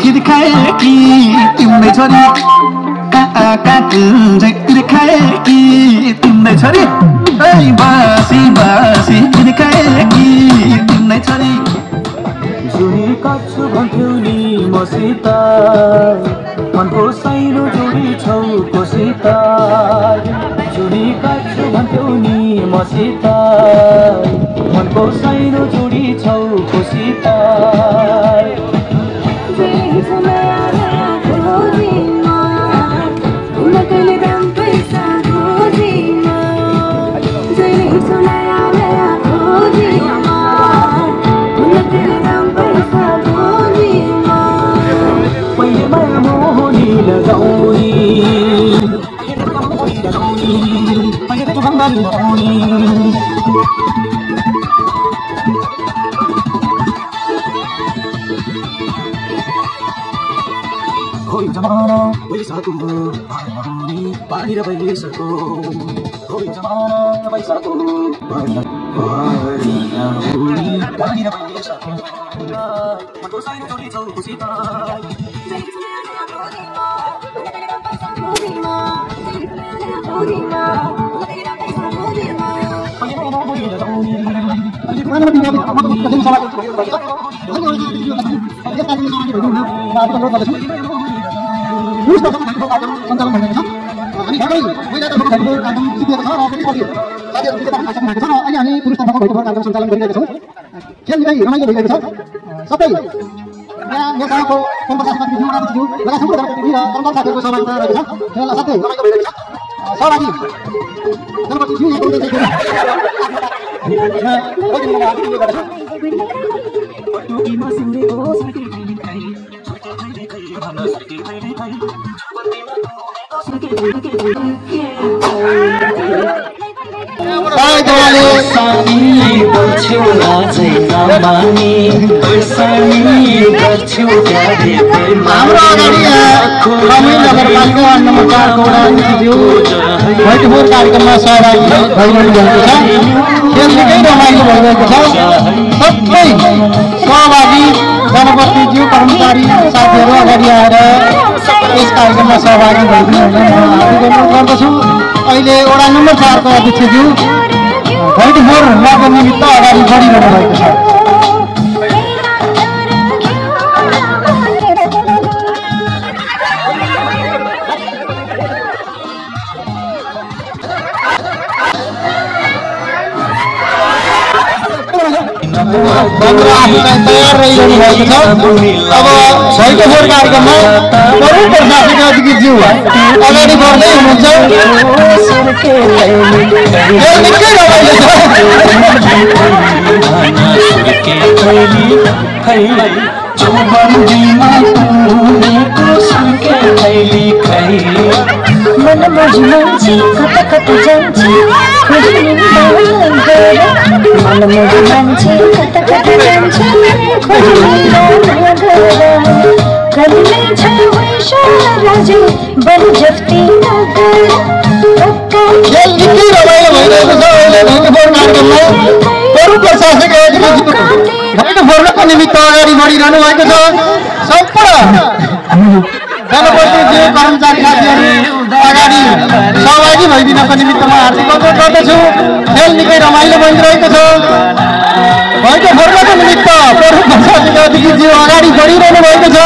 खिर खाएकी तिम्रै छोरी खिर खाएकी तिम्रै छोरी बासी बासी खिर खाएकी तिम्रै छोरी जुनी काछु भन्थ्यौ नि मसित मनको साइनो जोडी छौ कोसित जुनी काछु भन्थ्यौ नि मसित मनको साइनो जोडी छौ कोसित Hoy zamana paisa ko pani ra paisa ko hoy zamana paisa ko pani ra paisa ko mako sai no chori chau kusita कार्यक्रममा सहभागी भइरहेको छ। यसले केही रमाइलो भइरहेको छ। सबै सहभागी जनप्रतिनिधिज्यू कर्मचारी साथीहरू अगाडि आएर यस कार्यक्रममा सहभागी भइदिनु गर्दछु। अहिले वडा नम्बर 4 को अध्यक्षज्यू भैट फोहोर लगाउने निमित्त अगाडि बढिरहनु भएको छ। तयार रहिरहनु भएको छ। अब भैट फोहोर कार्यक्रममा प्रमुख प्रशासनिक अधिकारीज्यू अगाडि बढ्दै हुनुहुन्छ। मन मजी कता कता जान्छ खोज्ने मन मजी मान्छे कता कता जान्छ खोज्ने छ वैशा राजु बल जफ्ती नगर प्रशासनिक भैट फोहोरको निमित्त अगाडि बढिरहनु भएको छ। सम्पूर्ण जनप्रतिनिधि कर्मचारी साथीहरू अगाडि सहभागी भइदिनको निमित्त म हार्दिक अनुरोध गर्दछु। खेल निकै रमाइलो भइरहेको छ। भैट फोहोरको निमित्त प्रमुख प्रशासनिक अधिकारीज्यू अगाडि बढिरहनु भएको छ।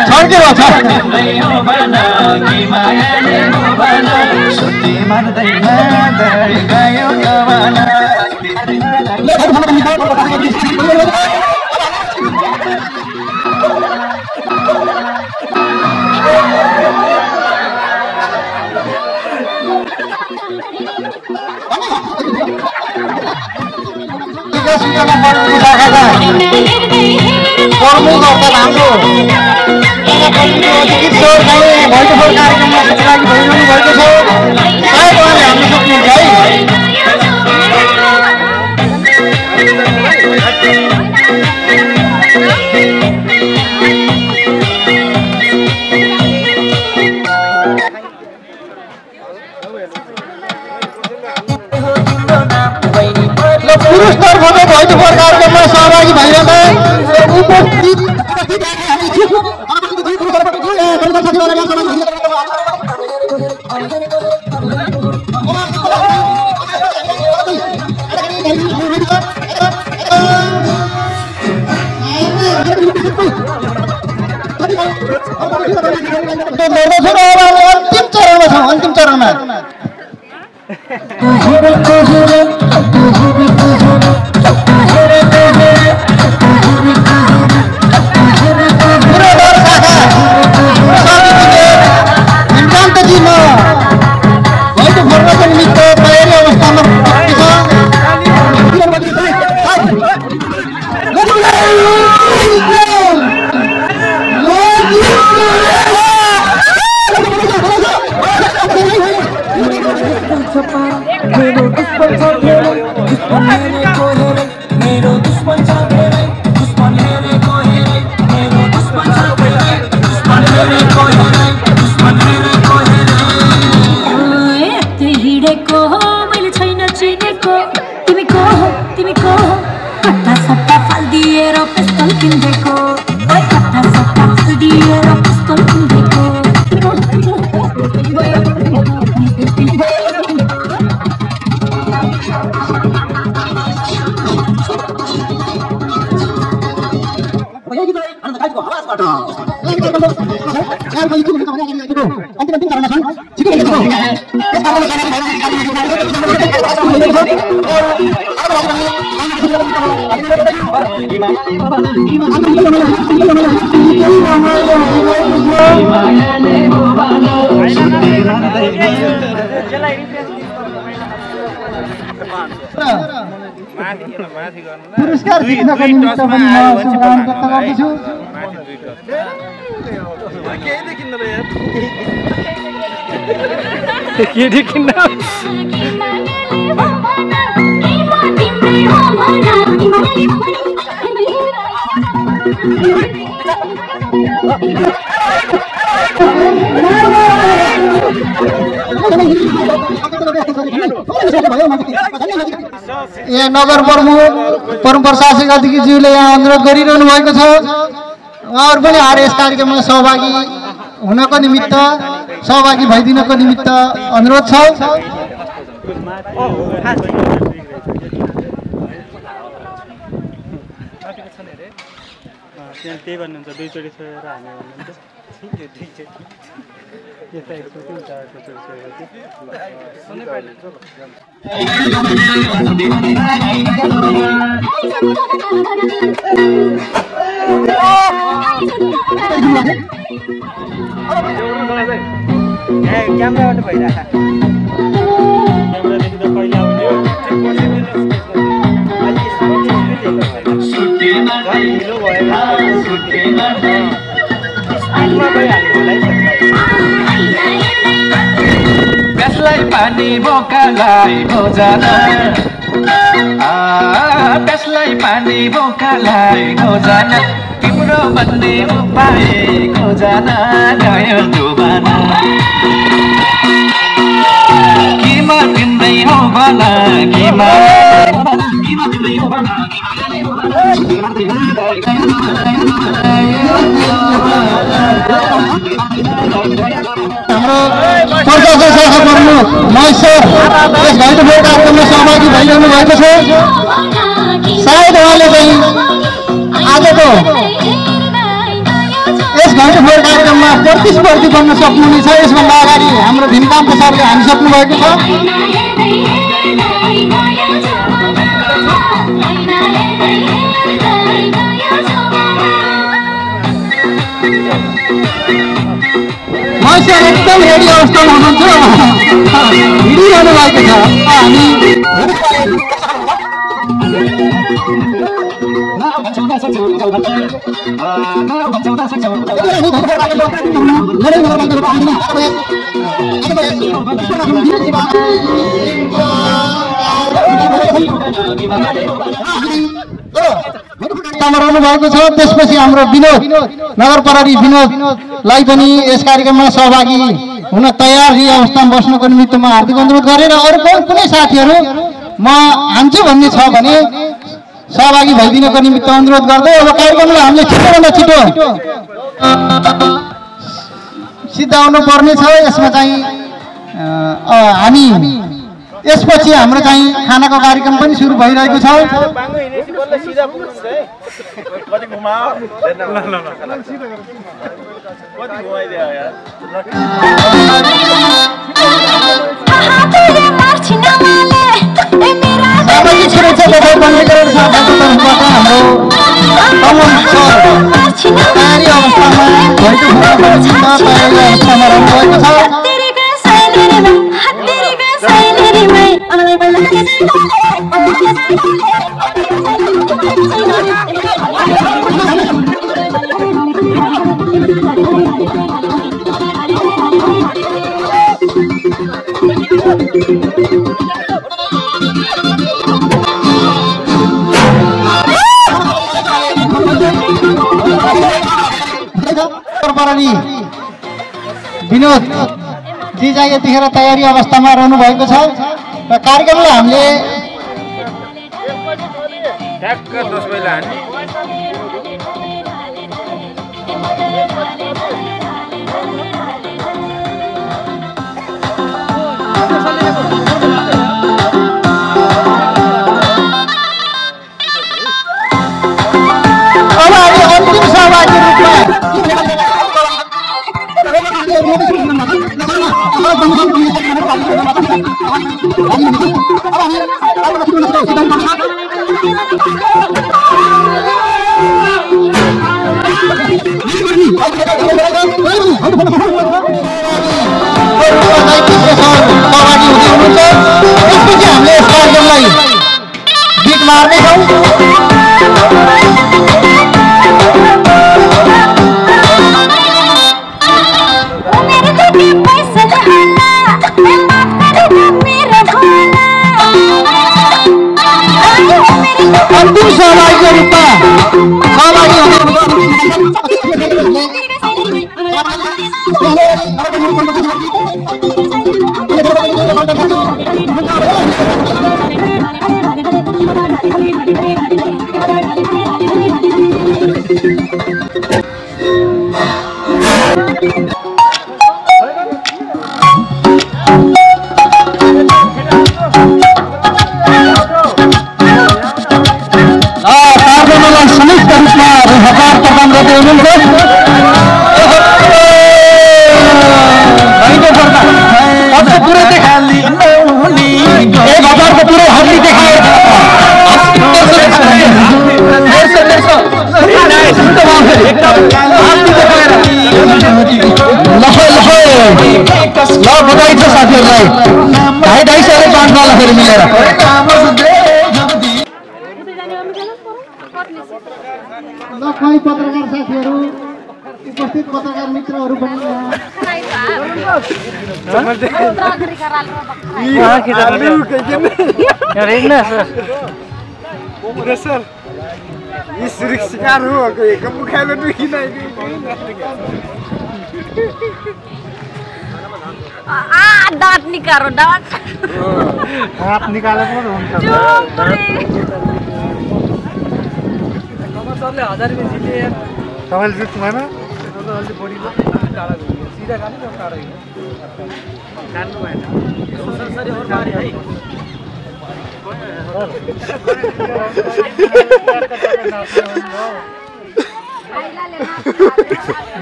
छड्केको छ। प्रमुख अर्थात् हाम्रो भैट फोहोर कार्यक्रममा सहभागी भइरहनु भएको छ। सायद उहाँले हाल्न सक्नुहुन्छ है। पुरुष तर्फको भैट फोहोर कार्यक्रममा सहभागी भइरहँदा उपस्थित पुरस्कार जित्नको निमित्त पनि म शुभकामना व्यक्त गर्दछु। यहाँ नगर प्रमुख परम प्रशासक अधिकारीज्यूले यहाँ अनुरोध गरिरहनु भएको छ। उहाँहरू पनि आएर यस कार्यक्रममा सहभागी हुनको निमित्त सहभागी भइदिनको निमित्त अनुरोध छ। त्यही भन्नुहुन्छ दुईचोटि छोडेर हामी भन्नुहुन्छ ठिक छ यता एकचोटि उता अर्कोचोटि क्यामेराबाट भइरहेको क्यामेरादेखि त पहिला आउने हो प्यासलाई पानी बोकालाई खोजन प्यासलाई पानी बोकालाई खोजन तिम्रो भन्ने उपाय खोजन गयो डुबन किमा तिम्रै हो भला किमा तिम्रै हो भला हाम्रो प्रशासन शाखा प्रमुख महेश्वर यस घण्टो कार्यक्रममा सहभागी भइरहनु भएको छ। सायद उहाँले चाहिँ आजको यस घण्टो कार्यक्रममा प्रतिस्पर्धी बन्न सक्नुहुनेछ। यसभन्दा अगाडि हाम्रो भीमकान्त सरले हानिसक्नु भएको छ। महेश्वर एकदम रेडी अवस्थामा हुनुहुन्छ, हिँडिरहनु भएको छ। हामी रहनु भएको छ। त्यसपछि हाम्रो विनोद नगर प्रहरी विनोदलाई पनि यस कार्यक्रममा सहभागी हुन तयार यही अवस्थामा बस्नको निमित्त म हार्दिक अनुरोध गरेर अरू कुनै साथीहरू म हान्छु भन्ने छ भने सहभागी भइदिनको निमित्त अनुरोध गर्दै अब कार्यक्रमलाई हामीले छिटोभन्दा छिटो सिद्धाउनु पर्ने छ। यसमा चाहिँ हामी यसपछि हाम्रो चाहिँ खानाको कार्यक्रम पनि सुरु भइरहेको छ। तपाईँ पञ्जीकरण शाखाको तर्फबाट हाम्रो कमल सर तयारी अवस्थामा भएको तयारी अवस्थामा रहनुभएको छ। विनोद जी चाहिँ यतिखेर तयारी अवस्थामा रहनु भएको छ र कार्यक्रमलाई हामीले अब हामी अन्तिम सहभागी रूपमा त्यसपछि हामीले यस कार्यक्रमलाई बिट मार्नेछौँ। अन्तिम सहभागीको रूपमा सहभागी संयुक्त रूपमा 1000 प्रदान गर्दै हुनुहुन्छ। पुरै देखाली 1000 को पुरै हल्ली देखाए बधाई छ साथीहरूलाई। 250 बाँड्नलाई फेरि मिलेर कहीँ पत्रकार साथीहरू उपस्थित पत्रकार मित्रहरू पनि शिकार हो दाँत निकालो दाँत निकालेर पनि हुन्छ। सरले 1000 रुपैयाँ जिते यार तपाईँले जित्नु भएन अलि बढी टाढा गयो सिधा खानु न टाढा गयो खानु भएन सरसरी और बारी है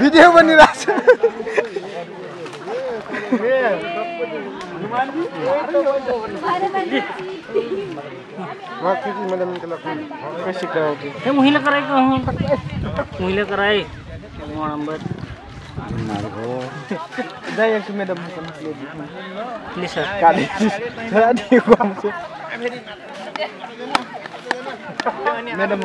भिडियो बनिरहेको छ। मुहिले कराई number madam please sir madam